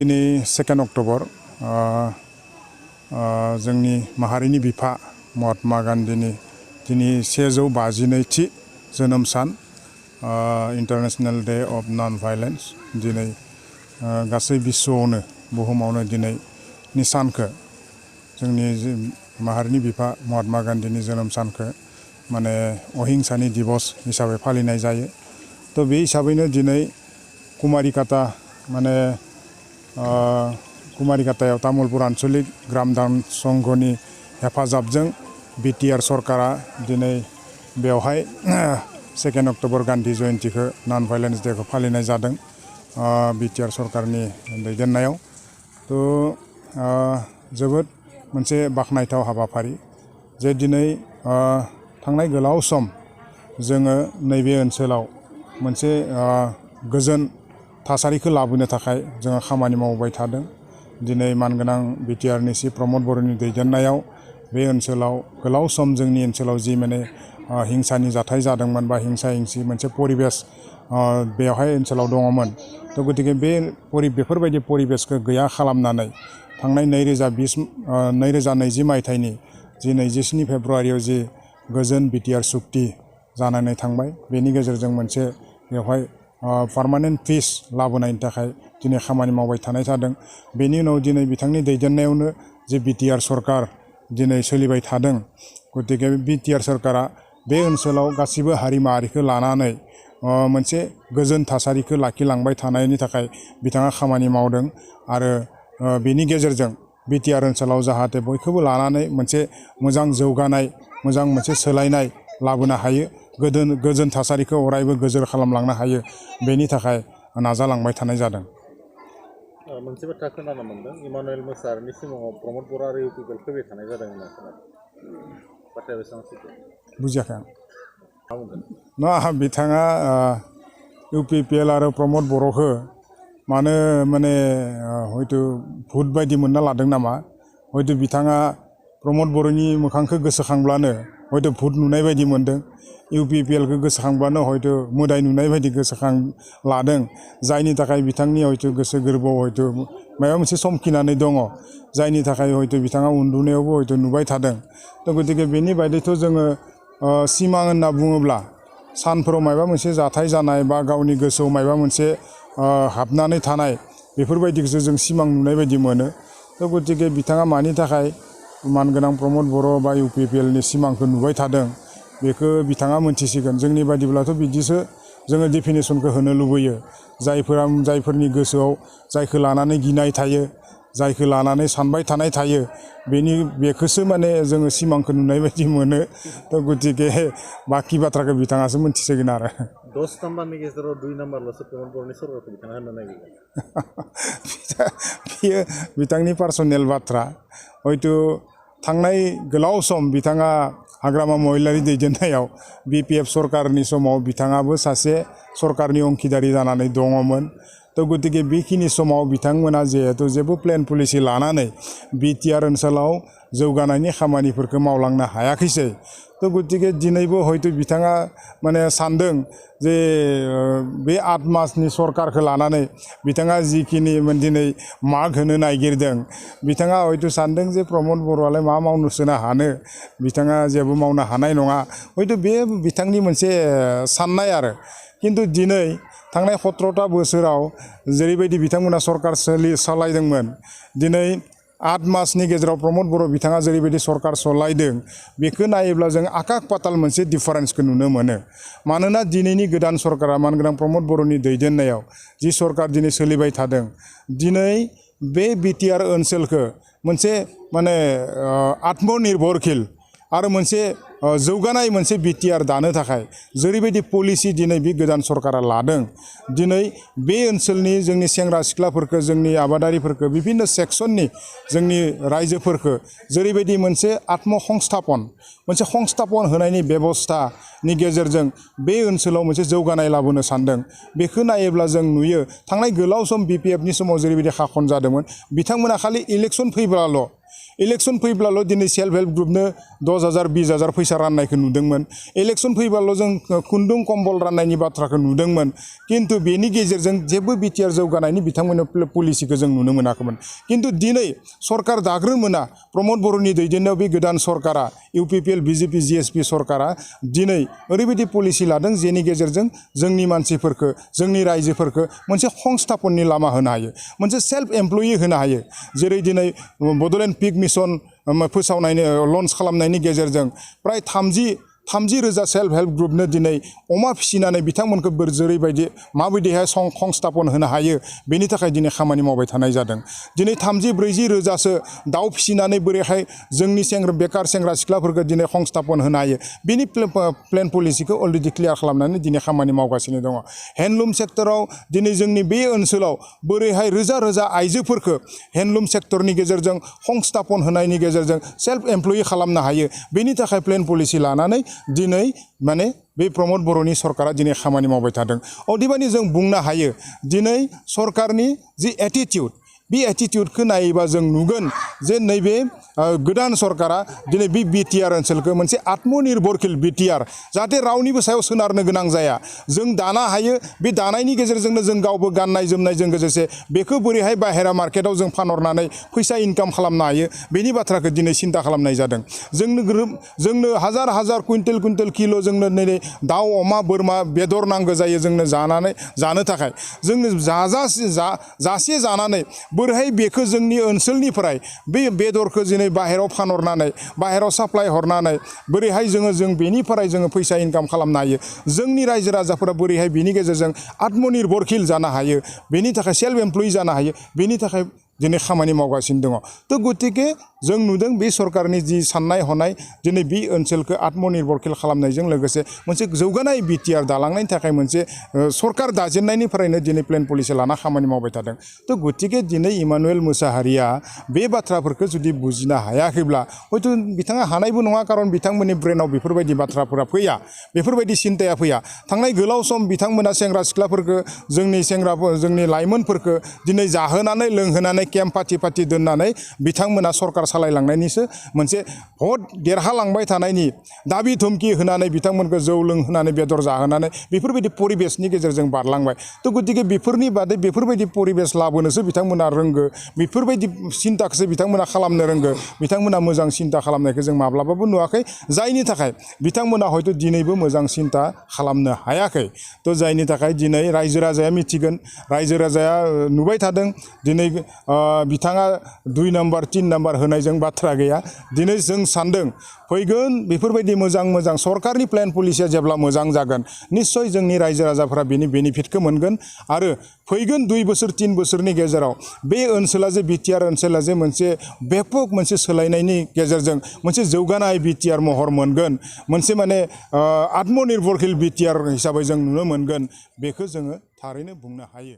दिनै 2 अक्ट'बर जोंनि माहारिनि बिफा महात्मा गान्धीनि दिनै 152थि जोनोम सान international day of non violence दिनै गासै बिश्वआवनो बुहुमावनो दिनैनि सानखौ जोंनि माहारिनि बिफा महात्मा गान्धीनि जोनोम सानखौ माने अहिंसानि दिबस हिसाबै फालिनाय जायो। तो बे हिसाबैनो दिनै कुमारिकाता माने कुमारिकातायाव तामुलपुर आन्चलिक ग्राम दान संघनि हेफाजाबजों बिटिआर सरकारा दिनै बेवहाय 2 अक्ट'बर गान्धी जयन्तीखौ नन भाइलेन्स डेखौ फालिनाय जादों बिटिआर सरकारनि दैदेननायाव। तो जोबोद मोनसे बाख्नायथाव हाबाफारि जे दिनै थांनाय गोलाव सम जोङो नैबे ओनसोलाव मोनसे गोजोन थासारिखौ लाबोनो थाखाय जोङो खामानि मावबाय थादों। दिनै मानगोनां बिटिआरनि चिफ प्रमद बर'नि दैदेननायाव बे ओनसोलाव गोलाव सम जोंनि ओनसोलाव जि माने हिंसानि जाथाय जादोंमोन बा हिंसा हिंसि मोनसे परिबेस बेवहाय ओनसोलाव दङमोन। तो गतिके बेफोरबायदि परिबेसखौ गैया खालामनानै थांनाय 2020 मायथाइनि जि 27 फेब्रुवारियाव जि गोजोन बिटिआर सुक्ति जानानै थांबाय बेनि गेजेरजों मोनसे बेवहाय पार्मानेन्ट पिस लाबोनायनि थाखाय दिनै खामानि मावबाय थानाय जादों। बेनि उनाव दिनै बिथांनि दैदेननायावनो जे बिटिआर सरकार दिनै सोलिबाय थादों। गतिके बिटिआर सरकारा बे ओनसोलाव गासिबो हारि माहारिखौ लानानै मोनसे गोजोन थासारिखौ लाखिलांबाय थानायनि थाखाय बिथाङा खामानि मावदों आरो बेनि गेजेरजों बिटिआर ओनसोलाव जाहाथे बयखौबो लानानै मोनसे मोजां जौगानाय मोजां मोनसे सोलायनाय लाबोनो हायो गोजोन थासारिखौ अरायबो गोजोर खालामलांनो हायो बेनि थाखाय नाजालांबाय थानाय जादों। मोनसे बाथ्रा खोनानो मोनदों इमानुएल मोसाहारिनि सिगाङाव प्रमद बर' आरो इउपिपिएल फैबाय थानाय जादों होनना खोनादों। बाथ्राया बेसेबां सैथो? बुजियाखै आं। मा बुंगोन? नङा बिथाङा इउपिपिएल आरो प्रमद बर'खौ मानो माने हयथ' भुट बायदि मोनना लादों नामा। हयथ' बिथाङा प्रमद बर'नि मोखांखौ गोसोखांब्लानो हयथ' भुट नुनाय बायदि मोनदों। इउपिपिएलखौ गोसोखांब्लानो हयथ' मोदाय नुनाय बायदि गोसोखां लादों। जायनि थाखाय बिथांनि हयथ' गोसो गोरबोआव हयथ' माबा मोनसे समखिनानै दङ। जायनि थाखाय हयथ' बिथाङा उन्दुनायावबो हयथ' नुबाय थादों। तो गतिके बेनि बायदिथ' जोङो सिमां होनना बुङोब्ला सानफोराव माबा मोनसे जाथाय जानाय बा गावनि गोसोआव माबा मोनसे हाबनानै थानाय बेफोरबायदिखौसो जों सिमां नुनाय बायदि मोनो। तो गतिके बिथाङा मानि थाखाय मानगोनां प्रमद बर' बा इउपिपिएलनि सिमांखौ नुबाय थादों बेखौ बिथाङा मोनथिसिगोन। जोंनि बायदिब्लाथ' बिदिसो जोङो डेफिनेसनखौ होनो लुबैयो। जायफोरनि गोसोआव जायखौ लानानै गिनाय थायो जायखौ लानानै सानबाय थानाय थायो बेखौसो माने जोङो सिमांखौ नुनाय बायदि मोनो। तो गतिके बाखि बाथ्राखौ बिथाङासो मोनथिसिगोन आरो। 10 नाम्बारनि गेजेराव 2 नाम्बारल'सो प्रमद बर'नि सरकारखौ बिथाङा होनो नागिरदों। बेयो बिथांनि पार्सनेल बाथ्रा। हयथ' थांनाय गोलाव सम बिथाङा हाग्रामा महिलारि दैदेननायाव बिपिएफ सरकारनि समाव बिथाङाबो सासे सरकारनि अंखिदारि जानानै दङमोन। तो गतिके बेखिनि समाव बिथांमोना जिहेतु जेबो प्लेन पलिसि लानानै बिटिआर ओनसोलाव जौगानायनि खामानिफोरखौ मावलांनो हायाखैसै। तो गतिके दिनैबो हयथ' बिथाङा माने सानदों जे बे 8 मासनि सरकारखौ लानानै बिथाङा जिखिनि दिनै माग होनो नागिरदों बिथाङा हयथ' सानदों जे प्रमद बर'आलाय मा मावनोसोनो हानो बिथाङा जेबो मावनो हानाय नङा। हयथ' बे बिथांनि मोनसे साननाय आरो। खिन्थु दिनै थांनाय 17 बोसोराव जेरैबायदि बिथांमोना सरकार सालायदोंमोन दिनै 8 मासनि गेजेराव प्रमद बर' बिथाङा जेरैबायदि सरकार सालायदों बेखौ नायोब्ला जों आकाश पाताल मोनसे डिफारेन्सखौ नुनो मोनो। मानोना दिनैनि गोदान सरकारा मानगोनां प्रमद बर'नि दैदेननायाव जि सरकार दिनै सोलिबाय थादों दिनै बे बिटिआर ओनसोलखौ मोनसे माने आत्मनिर्भरशील आरो मोनसे जौगानाय मोनसे बिटिआर दानो थाखाय जेरैबायदि पलिसि दिनै बे गोदान सरकारा लादों दिनै बे ओनसोलनि जोंनि सेंग्रा सिख्लाफोरखौ जोंनि आबादारिफोरखौ बिभिन्न सेक्सननि जोंनि रायजोफोरखौ जेरैबायदि मोनसे संस्थापन होनायनि बेबस्थानि गेजेरजों बे ओनसोलाव मोनसे जौगानाय लाबोनो सानदों। बेखौ नायोब्ला जों नुयो थांनाय गोलाव सम बिपिएफनि समाव जेरैबायदि खाखन जादोंमोन बिथांमोना खालि इलेक्सन फैब्लाल' इलेक्शन फैब्लाल' दिनै सेल्फ हेल्प ग्रुपनो 10,000 20,000 फैसा राननायखौ नुदोंमोन इलेक्शन फैब्लाल' जों खुन्दुं कम्बल राननायनि बाथ्राखौ नुदोंमोन खिन्थु बेनि गेजेरजों जेबो बिटिआर जौगानायनि बिथांमोननि पलिसिखौ जों नुनो मोनाखैमोन खिन्थु दिनै सरकार दाग्रोमोना प्रमद बर'नि दैदेननायाव बे गोदान सरकारा इउपिपिएल बिजेपि जिएसपि सरकारा दिनै ओरैबायदि पलिसि लादों जेनि गेजेरजों जोंनि मानसिफोरखौ जोंनि रायजोफोरखौ मोनसे संस्थापननि लामा होनो हायो मोनसे सेल्फ एमप्लयि होनो हायो जेरै दिनै बड'लेण्ड पिक मिशन फोसावनायनि लन्च खालामनायनि गेजेरजों प्राय 30 रोजा सेल्फ हेल्प ग्रुपनो दिनै अमा फिसिनानै बिथांमोनखौ जेरैबायदि माबायदिहाय संस्थापन होनो हायो बेनि थाखाय दिनै खामानि मावबाय थानाय जादों दिनै 30-40 रोजासो दाउ फिसिनानै बोरैहाय जोंनि बेकार सेंग्रा सिख्लाफोरखौ दिनै संस्थापन होनो हायो बेनि प्लेन पलिसिखौ अलरेडि क्लियार खालामनानै दिनै खामानि मावगासिनो दङ हेन्डलुम सेक्टराव दिनै जोंनि बे ओनसोलाव बोरैहाय रोजा रोजा आइजोफोरखौ हेन्डलुम सेक्टरनि गेजेरजों संस्थापन होनायनि गेजेरजों सेल्फ एमप्लयि खालामनो हायो बेनि थाखाय प्लेन पलिसि लानानै दिनै माने बे प्रमद बर'नि सरकारा दिनै खामानि मावबाय थादों अदेबानि जों बुंनो हायो दिनै सरकारनि जि एटिटिउड बे एटिटिउडखौ नायोबा जों नुगोन जे नैबे गोदान सरकारा दिनै बे बिटिआर ओनसोलखौ मोनसे आत्मनिर्भरशील बिटिआर जाहाथे रावनिबो सायाव सोनारनो गोनां जाया जों दानो हायो बे दानायनि गेजेरजोंनो जों गावबो गाननाय जोमनायजों लोगोसे बेखौ बोरैहाय बाहेरा मार्केटाव जों फानहरनानै फैसा इनकाम खालामनो हायो बेनि बाथ्राखौ दिनै सिन्ता खालामनाय जादों जोंनो हाजार कुइन्टेल किल' जोंनो नै दाउ अमा बोरमा बेदर नांगौ जायो जोंनो जानो थाखाय जोंनो जासे जानानै बोरैहाय बेखौ जोंनि ओनसोलनिफ्राय बे बेदरखौ दिनै बाहेराव फानहरनानै बाहेराव साप्लाय हरनानै बोरैहाय जों बेनिफ्राय जोङो फैसा इनकाम खालामनो हायो जोंनि रायजो राजाफोरा बोरैहाय बेनि गेजेरजों आत्मनिर्भरशील जानो हायो बेनि थाखाय सेल्फ एमप्लयि जानो हायो बेनि थाखाय दिनै खामानि मावगासिनो दङ थ' गतिके जों नुदों बे सरकारनि जि साननाय हनाय दिनै बे ओनसोलखौ आत्मनिर्भरशील खालामनायजों लोगोसे मोनसे जौगानाय बिटिआर दालांनायनि थाखाय मोनसे सरकार दाजेननायनिफ्रायनो दिनै प्लेन पलिसि लाना खामानि मावबाय थादों थ' गतिके दिनै इमानुएल मोसाहारिया बे बाथ्राफोरखौ जुदि बुजिनो हायाखैब्ला हयथ' बिथाङा हानायबो नङा खारन बिथांमोननि ब्रेनाव बेफोरबायदि बाथ्राफोरा फैया बेफोरबायदि सिन्ताया फैया थांनाय गोलाव सम बिथांमोना सेंग्रा सिख्लाफोरखौ जोंनि लाइमोनफोरखौ दिनै जाहोनानै लोंहोनानै केम्प पार्टि दोननानै बिथांमोना सरकार सालायलांनायनिसो मोनसे भट देरहालांबाय थानायनि दाबि धुमखि होनानै बिथांमोनखौ जौ लोंहोनानै बेदर जाहोनानै बेफोरबायदि परिबेसनि गेजेरजों बारलांबाय थ' गतिके बेफोरनि बादै बेफोरबायदि परिबेस लाबोनोसो बिथांमोना रोंगो बेफोरबायदि सिन्ताखौसो बिथांमोना खालामनो रोंगो बिथांमोना मोजां सिन्ता खालामनायखौ जों माब्लाबाबो नुवाखै जायनि थाखाय बिथांमोना हयथ' दिनैबो मोजां सिन्ता खालामनो हायाखै थ' जायनि थाखाय दिनै रायजो राजाया मिथिगोन रायजो राजाया नुबाय थादों दिनै बिथाङा 2 नाम्बार 3 नाम्बार होनायजों बाथ्रा गैया दिनै जों सान्दों फैगोन बेफोरबायदि मोजां सरकारनि प्लेन पलिसिया जेब्ला मोजां जागोन निश्चय जोंनि रायजो राजाफोरा बेनि बेनिफिटखौ मोनगोन आरो फैगोन 2 बोसोर 3 बोसोरनि गेजेराव बे ओनसोला जे बिटिआर ओनसोला जे मोनसे ब्यापक मोनसे सोलायनायनि गेजेरजों मोनसे जौगानाय बिटिआर महर मोनगोन मोनसे माने आत्मनिर्भरशील बिटिआर हिसाबै जों नुनो मोनगोन बेखौ जोङो थारैनो बुंनो हायो।